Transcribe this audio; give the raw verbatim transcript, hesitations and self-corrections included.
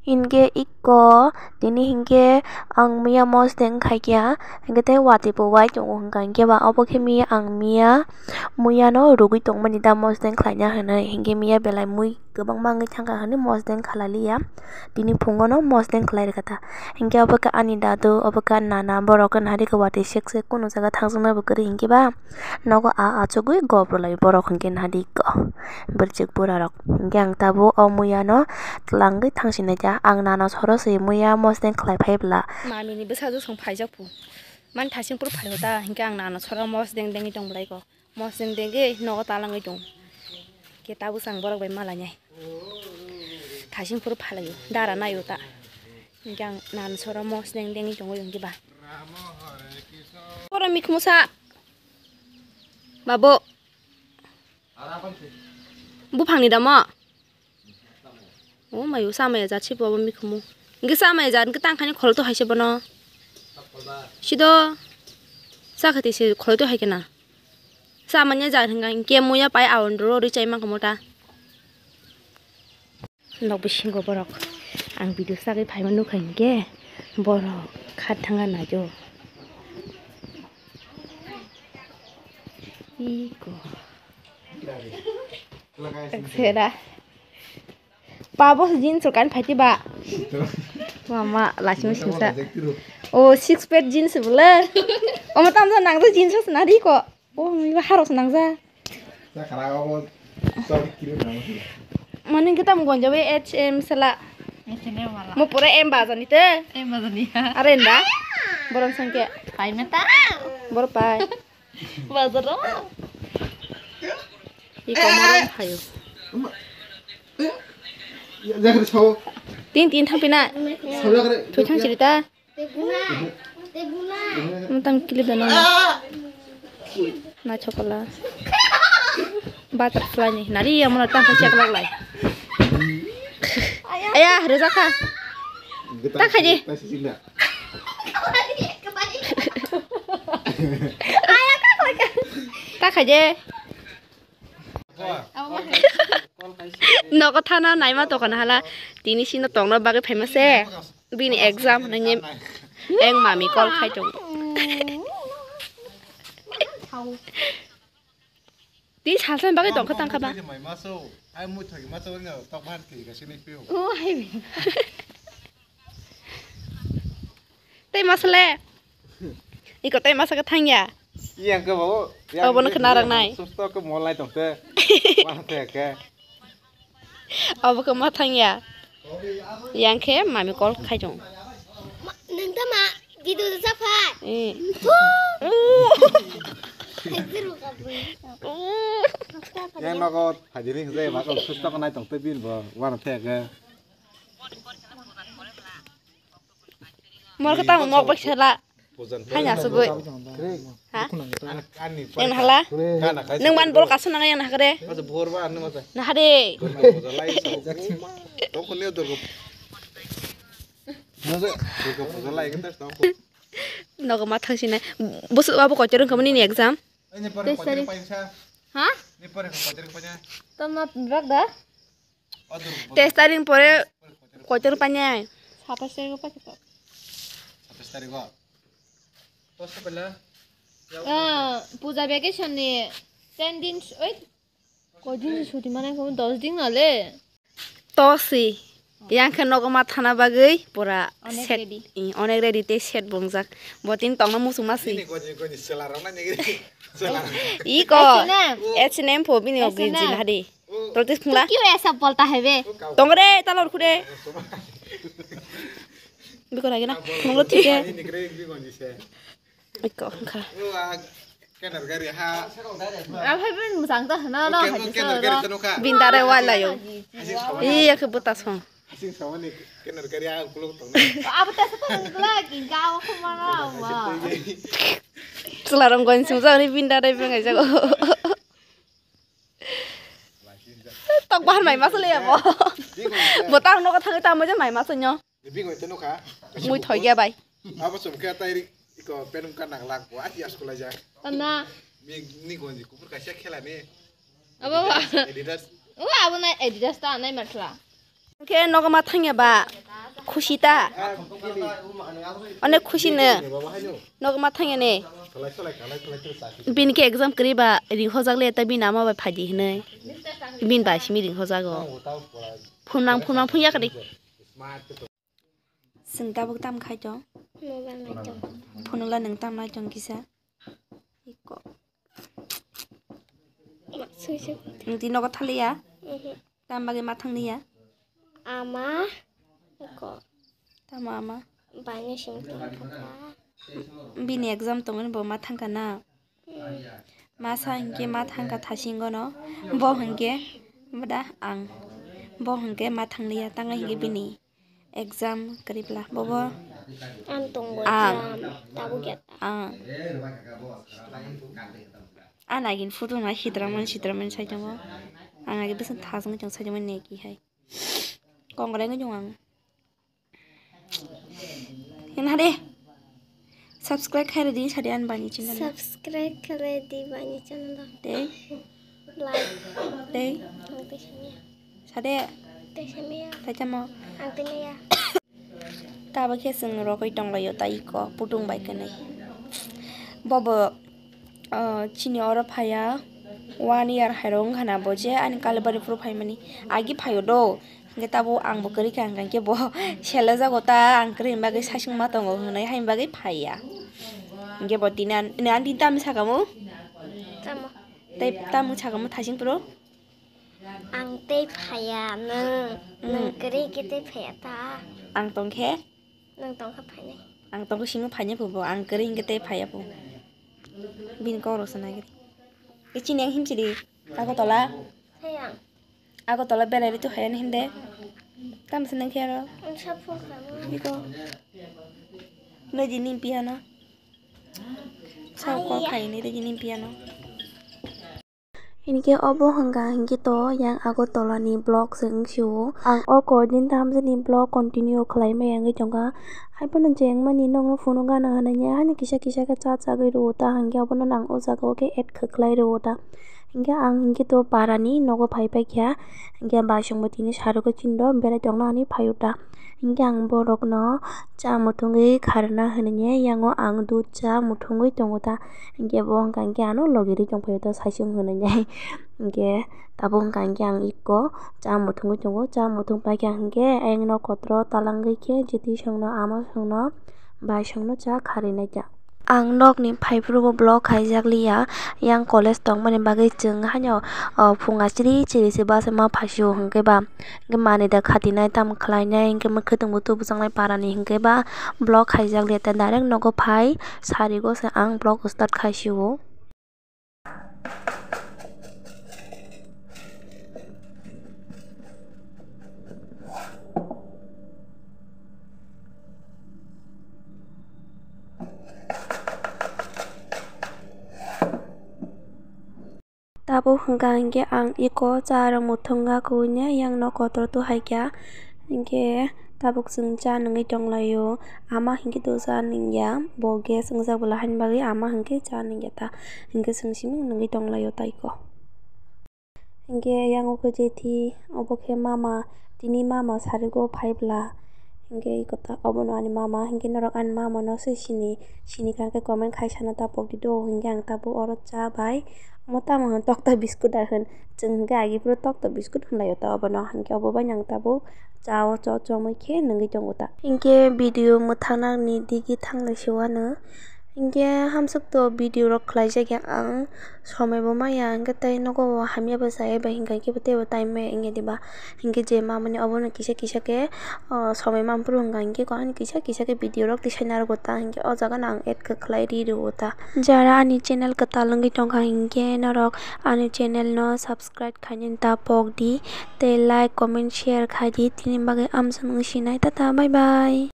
Hinkhe iko tini hinkhe ang miya mosdeng khaikha, hinkhe tei watwi bo wai tongo hwnka hinkhe ba obo khe miya ang miya muya no rwgwi tongmani da mosdeng khlaina hinwi, hinkhe miya belai mui kwbangma wngwi thangkha hinwi mosdeng khlai liya, tini phungo no mosdeng khlai rwkha ta. Hinkhe obo khe ani dadu, obo khe ani nana, borok wngkha nahadi khe watwi sek sek kunu jaga thangjaknai bo kwrwi hinkhe ba. Nogo a achugwi gobro lai borok hinkhe nahadi ko bwrwchwk bura rok. Hinkhe ang tabuk o muya no twlangwi thangsinai kha. Ang nana soro se muya mosdeng khlai phai bwla. Mami ni bwsajwk song phaijak phu. Man thasing phuru phai ta hinkhe ang nana soro mosdeng dengwi tong bwlai ko. Mosdeng dengwi nogo talangwi tong. Khe tabuk ang borok bai malainai. Thasing phuru phalaio dara naio ta. Hinkhe ang nana soro mosdeng dengwi tongwi hinkhe ba. Oro mikhumu sa. Babu. Buphangni damo? O mayo, samaya jat se bo abo mikhumu. Hinkhe samaya jat hinkhe tangkhani kholo to hai se bono. Sido. Sakhati se kholo to hai khe na. Samanya jat hinkhe muya pai aon ro ri chai mankha mota. Nok bisingo borok ang video sagwi phaima nukha hinkhe borok khat thangna naio. Iko. Sera. Pabo jeans rok kan phaiti ba. Mama lasima singsa. O six pack jeans bole. Omo tamsa nangsa jeans rok sina riko. O, iba harok se nangja. Mani kita mo gonja we H M sela. Mo pura M baja ni te. M baja ni. Are nda. Borom sangke. Pai meta. Bor pai. Baja ro. Iko morom hayo. Tin tin thampina. Thu thang sirita. Motang clip dano. Na chokola. Butterfly ni nari ya mona tang check lak lai. Aya, reza kha. Ta khaje. Ta khaje. Nogo thana naima tokon hala tini sino tongna bagwi phaima se bini exam hwnwi eng mami call khai tongo. Tini salsa bagwi tongkha tangkha ba. Tei masle. Iko tei masa khe thangya. Yang ke bawo. Obo no khna rang nai. Susto ke molai tong te. Mana te ke. Obo khe ma thangya. Yang khe mami call khai tong. Nang ta ma video ja phai. Eh. Thu. Yang nogo phajini je ma ko susto ko nai tong te bin bo. Mana te ke. Mor khe tamo mok bai sala. Hai na sugui. Ha? Yang hala? Nang ban bol kasu nang yang nahakre. Nahade. Nogo ma thang sinai. Bosu abo kochor wngkha mani ni exam. Test tarik. Ha? Tamo bak da? Test tarik pore kochor panai. Satais tarik paikha to. Satais tarik o. Ah, puja vacation ni ten din, oi, koi din suti manai ko, dos din ale. Tosi. Yang khe nogo ma thana bagwi pura onek set ready. Onek ready tei set bongjak. Botin tongna muchung masi. Iko. H and M pho bini o green jean hadi. Protest khungla. Kyo aisa bolta hai be? Tongre, talor khure. Biko lagi na. Khunglo thike. Iko kha. Aphai ben musang ta hana no hai so. Bindare wala yo. Iya ke buta song. Abo ta sa ta gla ki ga ko ma na ma. Sula rong goin sung sa ni bindare ben ngai jago. Tok bahar mai masa le abo. Bo tang no ka thang ta mo je mai masa nyo. Mui thoi ya bai. Abo sum khe tai ri ko penum ka nang lak bo ati as kulai ja. Tana. Mi ni gonji kupur kaisa khela ni. Abo ba. Adidas. O abo na Adidas ta nai matla. Khe nogo ma thangya ba. Khusi ta? Onek khusi no. Nogo ma thangya ne. Bini khe exam kwrwi ba ring hojak le ta bini ama bai phaidi hinwi. Bini bai simi ring hojago. Phunang phunang phun yakadi. Chwng tabuk tam khai tong? Mobile nai tong. Phunula nwng tam nai tong kisa? Iko. Ma sui sui. Nwng tini nogo thaliya? Mhm. Tam bagwi ma thangniya? Ama. Iko. Tamo ama? Baino sing tong. Bini exam tongmani bo ma thangka na? Ma sa hinkhe ma thangkha thasingono, bo hinkhe bwda ang, bo hinkhe ma thangliya, tangwi hinkhe bini exam kwrwibla, bobo ang tongo ang, exam, tabuk ya ta. Ang. Ang agini photo no sitramani, sitramani saitongo, ang agi bwswk thajwngwi tong saitongo neki hai, kongrai wngwi tongo ang. Hina de. Subscribe khai redi sadi an bani channel. Subscribe khai redi bani channel. Tei. Like. Tei. Ang tei samiya. Sade. Tei samiya. Tei chamo. Ang tei maya. Tabo khe chwng rogwi tonglaio ta iko putung bai kwnwi. Bobo, ah, chini oro phaiya one year hairok wngkha na bo je ani Kalibari phuru phaimani. Agi phaio do. Hingke tabuk ang bo kwrwi kha, hingke bo selo jago ta, ang kwrwi hwnba khe sasing ma tongo hwnwi, haini bagwi phaiya. Hingke bo tini an, ani tini tamo sakamu? Tamo? Tei tamo sakamu thasing phuru? Ang tei phaiya, nwng, nwng kwrwi khe tei phaiya ta. Ang tongkhe? Nwng tongkha phainai. Ang tongkhe simi phainai bo, ang kwrwi hingke tei phaiya bo. Bini kok rok se nai khe. Chini ang himchidi, Agartala. Hai ang. Agartala belai ri tu hai ani hinde. Tam se nang khe aro. Ang sa phone kha mo. Biko. Nai di nim piano. Sa ko khai ni di nim piano. Hinkhe obo hwnka hinkhe to yang Agartala ni vlog se wng sio. Ang o koi din thamjani vlog continue khlai maya wngwi tongkha. Haiphano je wngmani nokno phunukgana hwnwi haino kisa kisa khe cha chagwi rwo ta, hinkhe obono ang o jaga o khe add khe khlai rwo ta. Hinkhe ang hinkhe to parani nogo phai paikha, hinkhe baisongbo tini sarigwi chini do berai tongna hinwi phaio ta. Hinkhe ang borokno cha muthungwi kharna hinwi yango ang dudh cha muthungwi tongo ta. Hinkhe bo hwnka hinkhe ano logi ri tongphaio ta saichung hinwi. Hinkhe tabuk hwnka hinkhe ang iko cha muthungwi tongo, cha muthung paikha hinkhe ayang nok kotoro talangwi khe jiti songno ama songno baisongno cha kharwi naikha. Ang nokni phaiphuru bo vlog khaijak liya, yang college tongmani bagwi chwng haino, o, phunga chiri chiri se bus ma phaisio hinkhe ba, hinkhe manwi da khatinai tamo khlainai hinkhe mwkhwtwng bo tubujaknai parani hinkhe ba vlog khaijak liya, tei direct nogo phai sarigo se ang vlog start khaisio. Tabuk hwnka hinkhe ang iko cha rok muthungya kuine yang nok kotor tu haikha. Hinkhe tabuk chwng cha nungwi tonglaio. Ama hinkhe to cha nungya, bo gas wngjak bwla haini bagwi ama hinkhe cha nungya ta. Hinkhe chwng simi nungwi tonglaio ta iko. Hinkhe yang uko jethi obo khe mama, tini mama sarigo phai bwla. Hinkhe iko ta obono ani mama, hinkhe norok ani mama no se sini, sini kha khe comment khai sana ta pokdi do, hinkhe ang tabuk oro cha bai. Omo tamo hwn tokta biscuit da hwn. Chwng hinkhe agi phuru tokta biscuit hwnlaio ta obono. Hinkhe obo bai nang tabuk cha o cho chomwi khe nungwi tongo ta. Hinkhe video mwthangna ni digi thanglai se uanw. Hinkhe hamswk to video rok khlai jak ya ang, somoi bo maya hinkhe tei nogo o hamya bo chaya bai hinkhe teibo time maya wngya diba. Hinkhe je mamani obono kisa kisa khe, o, somoi manphuru hwnka hinkhe kisa kisa khe video rok tisai narwgo ta hinkhe o jaga no ang add khe khlai ri rwo ta. Jara ani channel kwtal wngwi tongkha hinkhe norok ani channel no subscribe khainani ta pokdi tei like, comment, share khaidi. Tini bagwi amswk wng sinai, tata, bye bye.